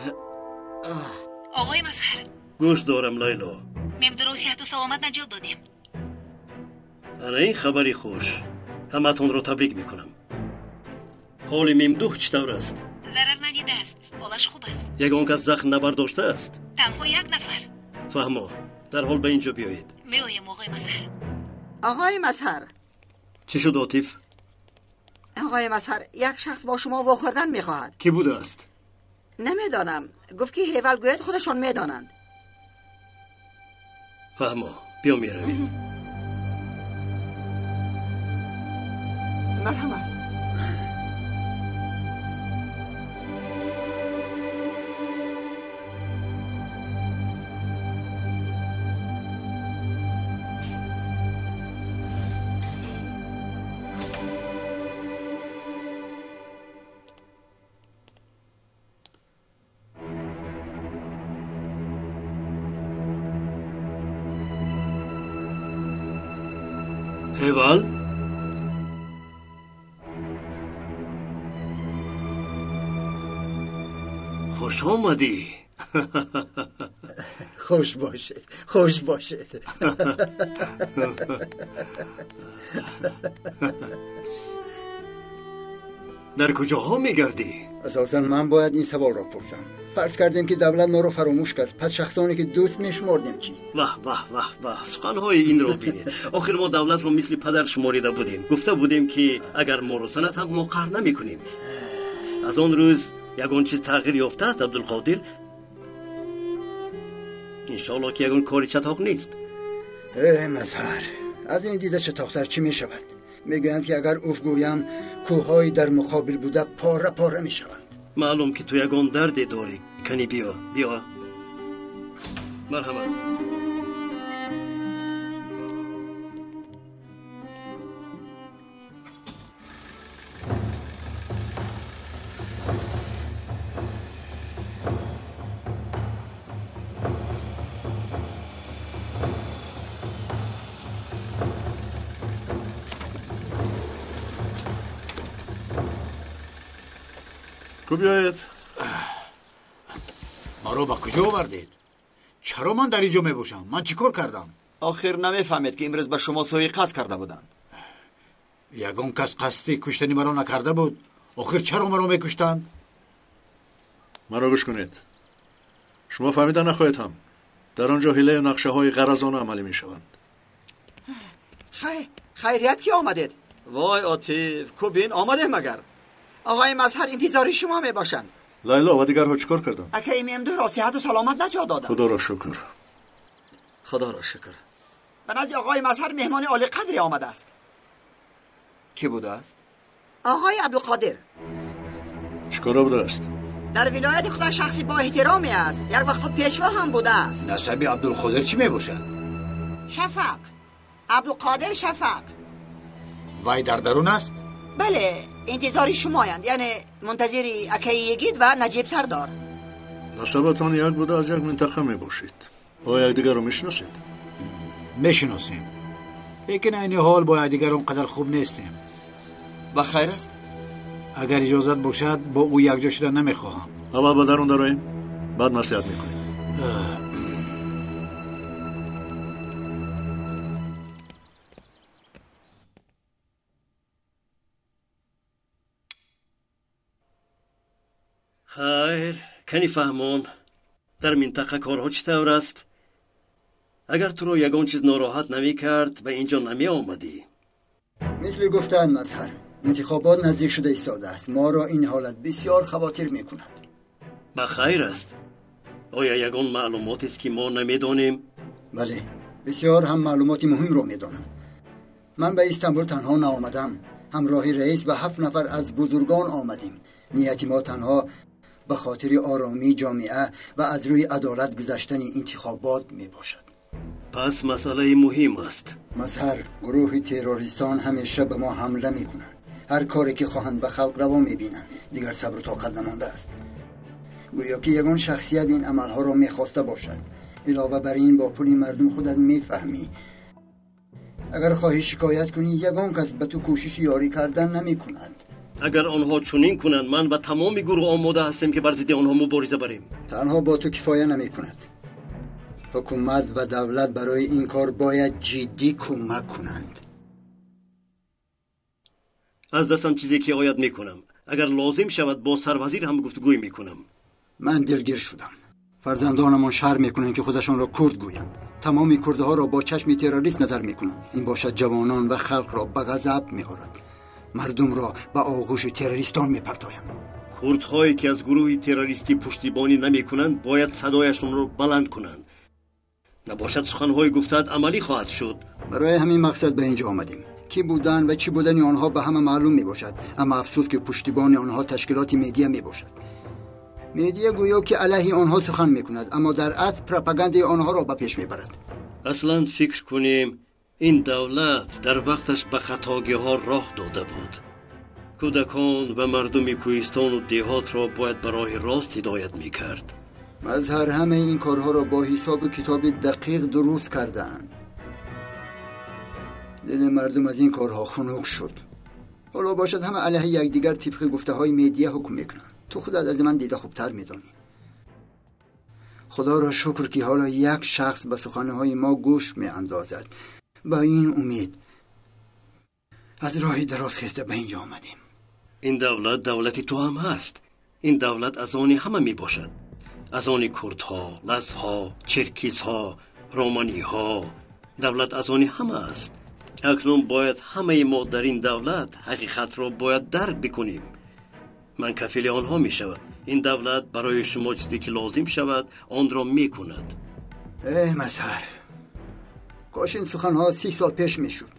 Оғои Мазҳар. Гӯш дорам, Лайло. Мемдуро сиҳату саломат наҷот додем. Ана ин хабари хуш. Ҳамаатонро табрик мекунам. Ҳоли Мемдуҳ чӣ тавр аст? Зарар надидааст. Ҳолаш хуб аст. Ягон кас захм набардоштааст? Танҳо як нафар. Фаҳмо, дарҳол ба ин ҷо биёед. Меоем, оғои Мазҳар. Оғои Мазҳар. Чӣ шуд, Отиф? Оғои Мазҳар, як шахс бо шумо вохӯрдан мехоҳад. Кӣ будааст? Намедонам. Гуфт ки ҳевал гӯяд, худашон медонанд. Фаҳмо, биё меравем. Марҳамат. Ҳевал? Хуш омадӣ. Хуш бошед, хуш бошед. Дар куҷоҳо мегардӣ? Асосан ман бояд ин саволро пурсам. Фарз кардем ки давлат моро фаромӯш кард, пас шахсоне ки дӯст мешумордем чӣ? Ваҳ ваҳ ваҳ ваҳ, суханҳои инро бинед. Охир мо давлатро мисли падар шуморида будем. Гуфта будем ки агар моро занад ҳам мо қаҳр намекунем. Аз он рӯз ягон чиз тағйир ёфтааст, Абдулқодир? Иншоалло ки ягон кори чатоқ нест. Э Мазҳар, аз ин дида чатоқтар чӣ мешавад? Мегӯянд ки агар уф гӯям, кӯҳҳои дар муқобил буда пора пора мешаванд. Маълум ки ту ягон дарде дорӣ. Кани биё, биё. Марҳамат. Ку биёед. Маро ба куҷо овардед? Чаро ман дар ин ҷо мебошам? Ман чӣ кор кардам? Охир намефаҳмед ки имрӯз ба шумо суиқасд карда буданд. Ягон кас қасди куштани маро накарда буд. Охир чаро маро мекуштанд? Маро гӯш кунед. Шумо фаҳмида нахоҳед ҳам. Дар он ҷо ҳилаю нақшаҳои ғаразона амалӣ мешаванд. Хайрият ки омадед? Вой Отиф, ку бин омадем магар? Оғои Мазҳар интизори шумо мебошанд. Лайло ва дигарҳо чӣ кор карданд? Акаи Мемдуҳро сиҳату саломат наҷот доданд. Худоро шукр. Худоро шукр. Ба назди оғои Мазҳар меҳмони олиқадре омадааст. Кӣ будааст? Оғои Абдулқодир. Чӣ кора будааст? Дар вилояти худаш шахси бо эҳтироме аст. Як вақтҳо пешво ҳам будааст. Насаби Абдулқодир чӣ мебошад? Шафақ. Абдулқодир Шафақ. Вай дар дарун аст? Бале, интизори шумоянд, яъне мунтазири акаи Йигит ва Наҷиб сардор. Насабатон як буда аз як минтақа мебошед. Оё якдигарро мешиносед? Мешиносем, лекин айни ҳол бо якдигар он қадар хуб нестем. Ба хайр аст? Агар иҷозат бошад, бо ӯ якҷо шуда намехоҳам. Аввал ба дарун дароем, баъд маслиҳат мекунем. Хайр, кани фаҳмон, дар минтақа корҳо чӣ тавр аст? Агар туро ягон чиз нороҳат намекард, ба ин ҷо намеомадӣ. Мисли гуфтаанд Мазҳар, интихобот наздик шуда истодааст. Моро ин ҳолат бисёр хавотир мекунад. Ба хайр аст? Оё ягон маълумотест, ки мо намедонем? Бале, бисёр ҳам маълумоти муҳимро медонам. Ман ба Истанбул танҳо наомадам. Ҳамроҳи раис ва 7 нафар аз бузургон омадем. Нияти мо танҳо ба хотири оромии ҷомеа ва аз рӯи адолат гузаштани интихобот мебошад. Пас масъалаи муҳим аст. Мазҳар, гурӯҳи террористон ҳамеша ба мо ҳамла мекунанд. Ҳар коре ки хоҳанд ба халқ раво мебинанд. Дигар сабру тоқат намондааст. Гӯё ки ягон шахсият ин амалҳоро мехоста бошад. Илова бар ин бо пули мардум худат мефаҳмӣ. Агар хоҳӣ шикоят кунӣ, ягон кас ба ту кӯшиши ёрӣ кардан намекунад. Агар онҳо чунин кунанд, ман ба тамоми гурӯҳ омода ҳастем, ки бар зидди онҳо мубориза барем. Танҳо бо ту кифоя намекунад. Ҳукумат ва давлат барои ин кор бояд ҷиддӣ кӯмак кунанд. Аз дастам чизе ки ояд мекунам. Агар лозим шавад, бо сарвазир ҳам гуфтугӯй мекунам. Ман дилгир шудам. Фарзандонамон шарм мекунанд, ки худашонро курд гӯянд. Тамоми курдҳоро бо чашми террорист назар мекунанд. Ин бошад ҷавонон ва халқро ба ғазаб меорад. Мардумро ба оғӯши террористон мепартоянд. Курдҳое ки аз гурӯҳи террористӣ пуштибонӣ намекунанд, бояд садояшонро баланд кунанд. Набошад суханҳои гуфтаат амалӣ хоҳад шуд. Барои ҳамин мақсад ба инҷо омадем. Кӣ будан ва чӣ будани онҳо ба ҳама маълум мебошад, аммо афсӯс ки пуштибони онҳо ташкилоти медиа мебошад. Медиа гӯё ки алайҳи онҳо сухан мекунад, аммо дар асл пропагандаи онҳоро ба пеш мебарад. Аслан фикр кунем, ин давлат дар вақташ ба хатогиҳо роҳ дода буд. Кӯдакон ва мардуми кӯҳистону деҳотро бояд ба роҳи рост ҳидоят мекард. Мазҳар, ҳамаи ин корҳоро бо ҳисобу китоби дақиқ дуруст кардаанд. Дили мардум аз ин корҳо хунук шуд. Ҳоло бошад ҳама алайҳи якдигар тибқи гуфтаҳои медиа ҳукм мекунанд. Ту худат аз ман дида хубтар медонӣ. Худоро шукр ки ҳоло як шахс ба суханҳои мо гӯш меандозад. Ба ин умед аз роҳи дароз хеста ба инҷо омадем. Ин давлат давлати ту ҳам ҳаст. Ин давлат аз они ҳама мебошад. Аз они курдҳо, лазҳо, черкизҳо, романиҳо. Давлат аз они ҳама аст. Акнун бояд ҳамаи мо дар ин давлат ҳақиқатро бояд дарк бикунем. Ман кафили онҳо мешавам. Ин давлат барои шумо чизе ки лозим шавад, онро мекунад. Эй Мазҳар, кош ин суханҳо 30 сол пеш мешуд,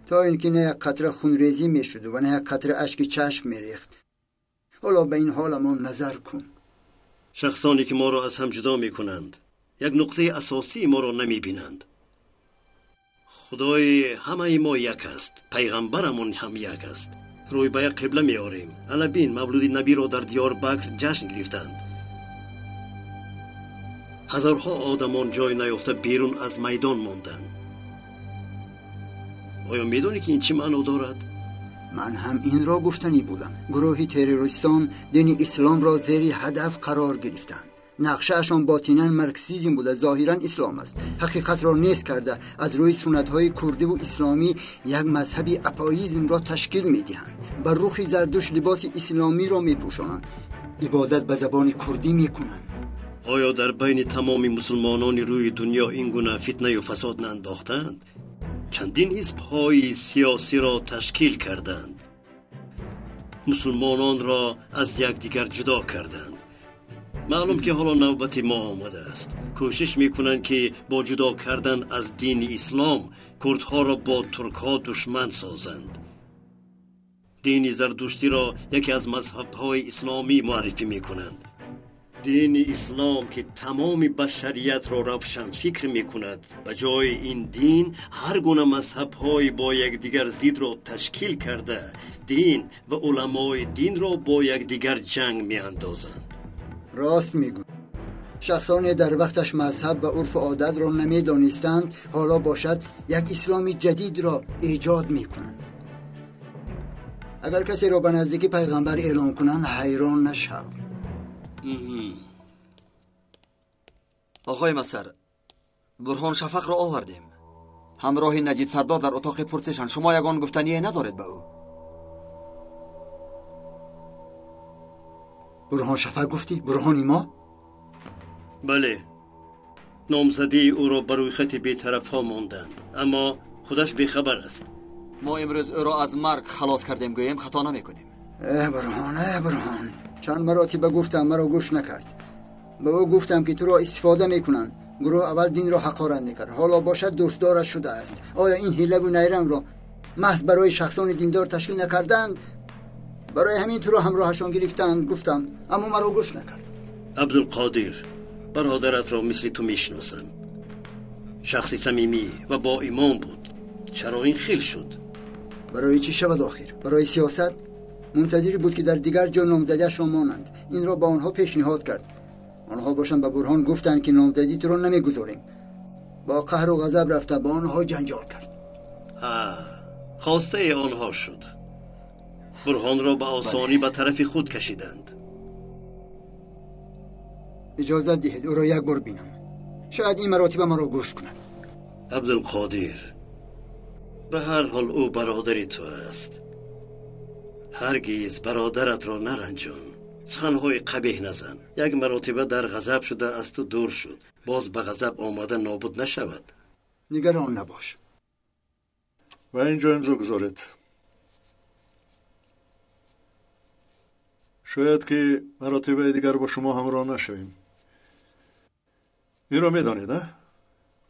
то ин ки на як қатра хунрезӣ мешуд ва на як қатра ашки чашм мерехт. Ҳоло ба ин ҳоламон назар кун. Шахсоне ки моро аз ҳам ҷудо мекунанд, як нуқтаи асосии моро намебинанд. Худои ҳамаи мо як аст, пайғамбарамон ҳам як аст. Рӯй ба як қибла меорем. Ана бин, мавлуди набиро дар Диёрбакр ҷашн гирифтанд. Ҳазорҳо одамон ҷой наёфта берун аз майдон монданд. Оё медонӣ ки ин чӣ маъно дорад? Ман ҳам инро гуфтанӣ будам. Гурӯҳи террористон дини исломро зери ҳадаф қарор гирифтанд. Нақшаашон ботинан марксизм буда, зоҳиран ислом аст. Ҳақиқатро нест карда, аз рӯи суннатҳои курдиву исломӣ як мазҳаби апоизмро ташкил медиҳанд. Ба рухи Зардушт либоси исломиро мепӯшонанд, ибодат ба забони курдӣ мекунанд. Оё дар байни тамоми мусулмонони рӯи дунё ин гуна фитнаю фасод наандохтанд? Чандин ҳизбҳои сиёсиро ташкил карданд, мусулмононро аз якдигар ҷудо карданд. Маълум ки ҳоло навбати мо омадааст. Кӯшиш мекунанд ки бо ҷудо кардан аз дини ислом курдҳоро бо туркҳо душман созанд. Дини зардуштиро яке аз мазҳабҳои исломӣ муаррифӣ мекунанд. Дини ислом ки тамоми башариятро равшанфикр мекунад, ба ҷои ин дин ҳар гуна мазҳабҳои бо якдигар зидро ташкил карда, дин ва уламои динро бо якдигар ҷанг меандозанд. Рост мегӯ. Шахсоне дар вақташ мазҳаб ва урфу одатро намедонистанд, ҳоло бошад як исломи ҷадидро эҷод мекунанд. Агар касеро ба наздики пайғамбар эълон кунанд, ҳайрон нашав. Оғои Масар, Бурҳон Шафақро овардем. Ҳамроҳи Наҷиб Сардор дар утоқи пурсишанд. Шумо ягон гуфтание надоред ба ӯ? Бурҳон Шафақ гуфтӣ? Бурҳони мо? Бале, номзадии ӯро ба рӯйхати бетарафҳо монданд, аммо худаш бехабар аст. Мо имрӯз ӯро аз марг халос кардем, гӯем хато намекунем. Э Бурҳон, э Бурҳон, чанд маротиба гуфтам, маро гӯш накард. Ба ӯ гуфтам ки туро истифода мекунанд. Гурӯҳ аввал динро ҳақорат мекард, ҳоло бошад дӯстдораш шудааст. Оё ин ҳилаву найрангро маҳз барои шахсони диндор ташкил накарданд? Барои ҳамин туро ҳамроҳашон гирифтанд, гуфтам, аммо маро гӯш накард. Абдулқодир, бародаратро мисли ту мешиносам. Шахси самимӣ ва бо имон буд. Чаро ин хел шуд? Барои чӣ шавад охир? Барои сиёсат? Мунтазире буд ки дар дигар ҷо номзадиашро монанд. Инро ба онҳо пешниҳод кард. Онҳо бошанд ба Бурҳон гуфтанд ки номзадӣ туро намегузорем. Бо қаҳру ғазаб рафта ба онҳо ҷанҷол кард. Хостаи онҳо шуд. Бурҳонро ба осонӣ ба тарафи худ кашиданд. Иҷозат диҳед ӯро як бор бинам. Шояд ин маротиба маро гӯш кунад. Абдулқодир, ба ҳар ҳол ӯ бародари ту аст. Ҳаргиз бародаратро наранҷон. Суханҳои қабеҳ назан. Як маротиба дар ғазаб шуда аз ту дур шуд. Боз ба ғазаб омада нобуд нашавад. Нигарон набош. Ва инҷо имзо гузоред. Шояд ки маротибаи дигар бо шумо ҳамроҳ нашавем. Инро медонед, а?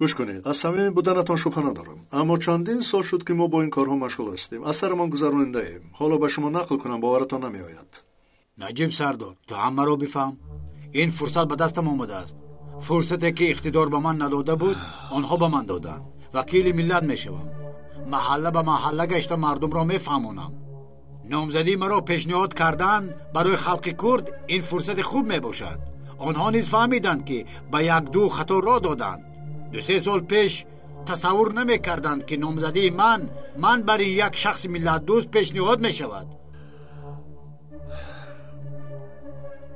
Гӯш кунед, аз самимӣ буданатон шубҳа надорам, аммо чандин сол шуд ки мо бо ин корҳо машғул ҳастем. Аз сарамон гузарондаем. Ҳоло ба шумо нақл кунам, боваратон намеояд. Наҷиб Сардор, ту ҳамаро бифаҳм. Ин фурсат ба дастам омадааст. Фурсате ки иқтидор ба ман надода буд, онҳо ба ман доданд. Вакили миллат мешавам. Маҳалла ба маҳалла гашта мардумро мефаҳмонам. Номзадии маро пешниҳод кардан барои халқи курд ин фурсати хуб мебошад. Онҳо низ фаҳмиданд ки ба як-ду хато роҳ доданд. 2-3 сол пеш тасаввур намекарданд ки номзадии ман барои як шахси миллатдӯст пешниҳод мешавад.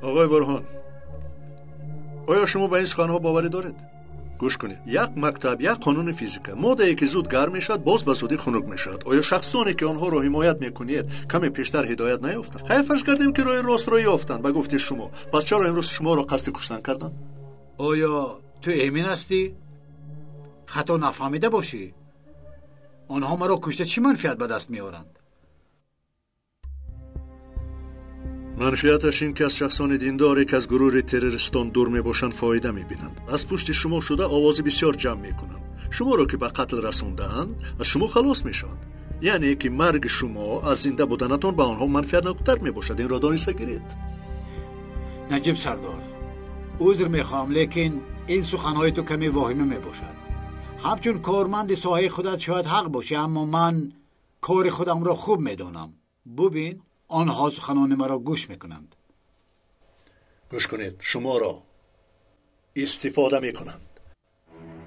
Оғои Бурҳон, оё шумо ба ин суханҳо боварӣ доред? Гӯш кунед, як мактаб, як қонуни физика. Моддае ки зуд гарм мешавад, боз ба зудӣ хунук мешавад. Оё шахсоне ки онҳоро ҳимоят мекунед, каме пештар ҳидоят наёфтанд? Хайр, фарз кардем ки роҳи ростро ёфтанд, ба гуфти шумо. Пас чаро имрӯз шуморо қасди куштан карданд? Оё ту эмин ҳастӣ? Хато нафаҳмида бошӣ? Онҳо маро кушта чӣ манфиат ба даст меоранд? Манфиаташ ин ки аз шахсони диндоре ки аз гурӯҳи террористон дур мебошанд фоида мебинанд. Аз пушти шумо шуда овози бисёр ҷамъ мекунанд. Шуморо ки ба қатл расондаанд, аз шумо халос мешаванд. Яъне ки марги шумо аз зинда буданатон ба онҳо манфиатноктар мебошад. Инро дониста гиред. Наҷиб Сардор, узр мехоҳам, лекин ин суханҳои ту каме воҳима мебошад. Ҳамчун корманди соҳаи худат шояд ҳақ бошӣ, аммо ман кори худамро хуб медонам. Бубин, онҳо суханони маро гӯш мекунанд. Гӯш кунед, шуморо истифода мекунанд.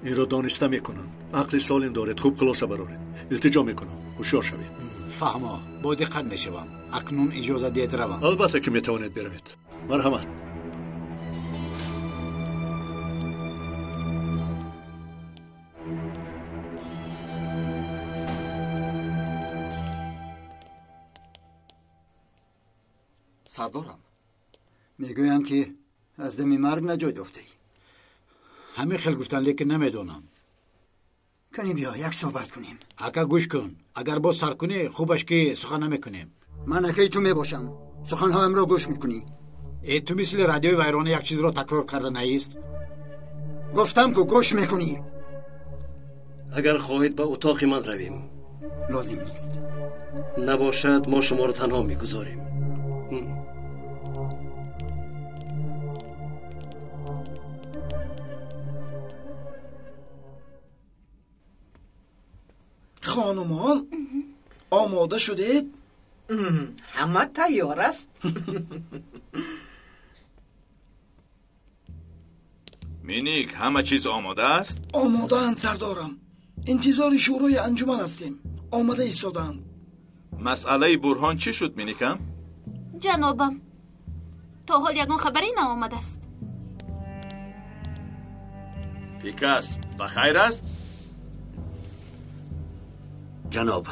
Инро дониста мекунанд. Ақли солим доред, хуб хулоса бароред. Илтиҷо мекунам, ҳушёр шавед. Фаҳмо, бо диққат мешавам. Акнун иҷоза диҳед равам. Албатта ки метавонед биравед. Марҳамат. Сардорам, мегӯянд ки аз дами марг наҷот ёфтаӣ. Ҳамин хел гуфтанд, лекин намедонам. Кани биё як суҳбат кунем. Ака гӯш кун, агар боз сар кунӣ хубаш ки сухан намекунем. Ман акаи ту мебошам, суханҳоямро гӯш мекунӣ. Э, ту мисли радиои вайрона як чизро такрор карда наист. Гуфтам ку гӯш мекунӣ. Агар хоҳед ба утоқи ман равем. Лозим нест. Набошад, мо шуморо танҳо мегузорем. Хонумон, омода шудед? Ҳама тайёр аст. Миник, ҳама чиз омода аст? Омодаанд, сардорам. Интизори шӯрои анҷуман ҳастем. Омада истодаанд. Масъалаи Бурҳон чӣ шуд, Миникам? Ҷанобам, то ҳол ягон хабаре наомадааст. Пикас, ба хайр аст? Ҷаноб,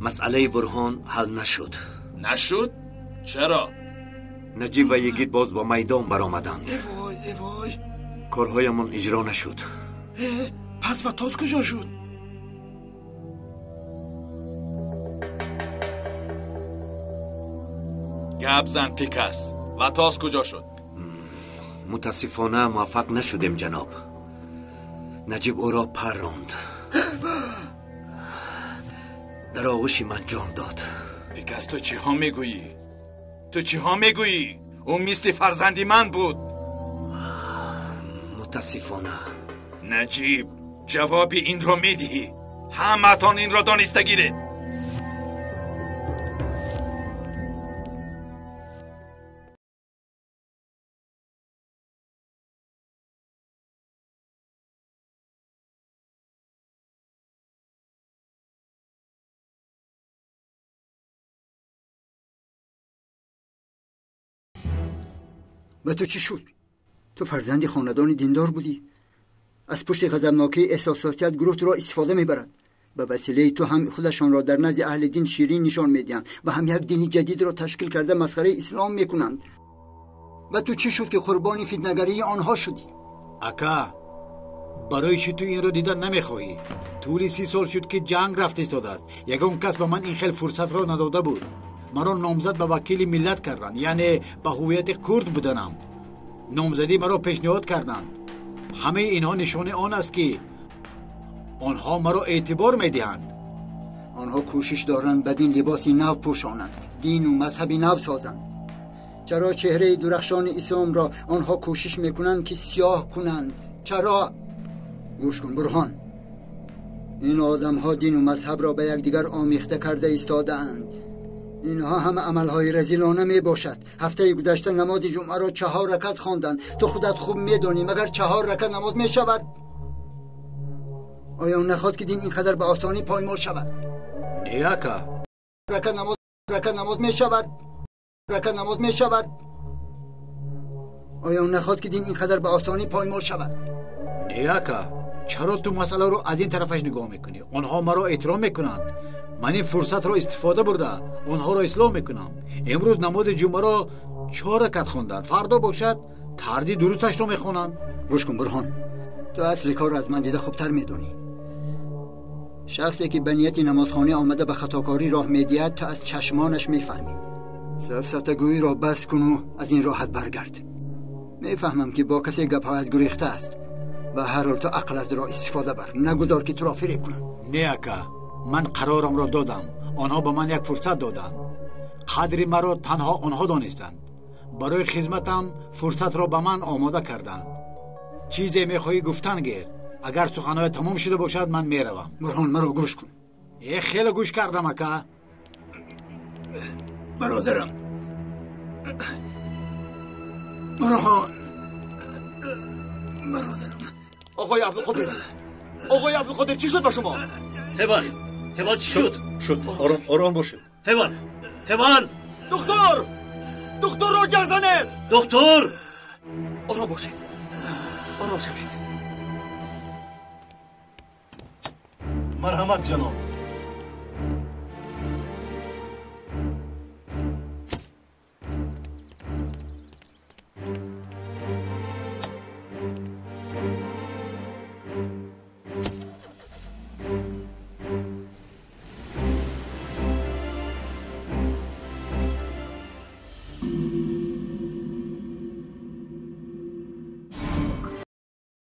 масъалаи Бурҳон ҳал нашуд. Нашуд? Чаро? Наҷиб ва Йигит боз ба майдон баромаданд. Эвой, эвой! Корҳоямон иҷро нашуд. Пас Ватос куҷо шуд? Гап зан, Пикас. Ватос куҷо шуд? Мутаассифона муваффақ нашудем, ҷаноб. Наҷиб ӯро парронд. Дар оғӯши ман ҷон дод. Пикас, ту чиҳо мегӯӣ? Ту чиҳо мегӯӣ? Ӯ мисли фарзанди ман буд. Мутаассифона. Наҷиб, ҷавоби инро медиҳӣ. Ҳамаатон инро дониста гиред. Ба ту чӣ шуд? Ту фарзанди хонадони диндор будӣ. Аз пушти ғазабнокии эҳсосотият гурӯҳ туро истифода мебарад. Ба василаи ту ҳам худашонро дар назди аҳли дин ширин нишон медиҳанд ва ҳам як дини ҷадидро ташкил карда масхараи ислом мекунанд. Ба ту чӣ шуд ки қурбони фитнагарии онҳо шудӣ? Ака, барои чӣ ту инро дидан намехоҳӣ? Тӯли 30 сол шуд ки ҷанг рафта истодааст. Ягон кас ба ман ин хел фурсатро надода буд. Маро номзад ба вакили миллат карданд, яъне ба ҳуввияти курд буданам. Номзадӣ маро пешниҳод карданд. Ҳамаи инҳо нишони он аст ки онҳо маро эътибор медиҳанд. Онҳо кӯшиш доранд ба дин либоси нав пӯшонанд, дину мазҳаби нав созанд. Чаро чеҳраи дурахшони исломро онҳо кӯшиш мекунанд ки сиёҳ кунанд? Чаро? Гӯш кун, Бурҳон. Ин одамҳо дину мазҳабро ба якдигар омехта карда истодаанд. Инҳо ҳама амалҳои разилона мебошад. Ҳафтаи гузашта намози ҷумъаро 4 ракат хонданд. Ту худат хуб медонӣ, магар 4 ракат намоз мешавад? Оё нахоҳад ки дин ин қадар ба осонӣ поймол шавад? Не, ака. Ракат намоз мешавад? Ракат намоз мешавад? Оё нахоҳад ки дин ин қадар ба осонӣ поймол шавад? Не, ака. Чаро ту масъаларо аз ин тарафаш нигоҳ мекунӣ? Онҳо маро эҳтиром мекунанд. Ман ин фурсатро истифода бурда онҳоро ислоҳ мекунам. Имрӯз намози ҷумъаро 4 ракат хонданд, фардо бошад тарзи дурусташро мехонанд. Гӯш кун, Бурҳон, ту асли корро аз ман дида хубтар медонӣ. Шахсе ки ба нияти намозхона омада ба хатокорӣ роҳ медиҳад, ту аз чашмонаш мефаҳмӣ. Сафсатагӯиро бас куну аз ин роҳат баргард. Мефаҳмам ки бо касе гапҳоят гурехта аст. Ба ҳар ҳол ту ақлатро истифода бар, нагузор ки туро фиреб кунанд. Не, ака, ман қарорамро додам. Онҳо ба ман як фурсат доданд. Қадри маро танҳо онҳо донистанд. Барои хизматам фурсатро ба ман омода карданд. Чизе мехоҳӣ гуфтан гир. Агар суханҳоят тамом шуда бошад, ман меравам. Бурҳон, маро гӯш кун. Хеле гӯш кардам, ака. Бародарам, Бурҳон, бародарам. Оғои Абдулқодир, оғои Абдулқодир, чӣ шуд ба шумо? Ҳевал, ҳевал, чӣ шуд? Шуд, ором, ором бошед. Ҳевал, ҳевал! Духтур! Духтурро ҷар занед! Духтур! Ором бошед, ором шавед. Марҳамат, ҷаноб.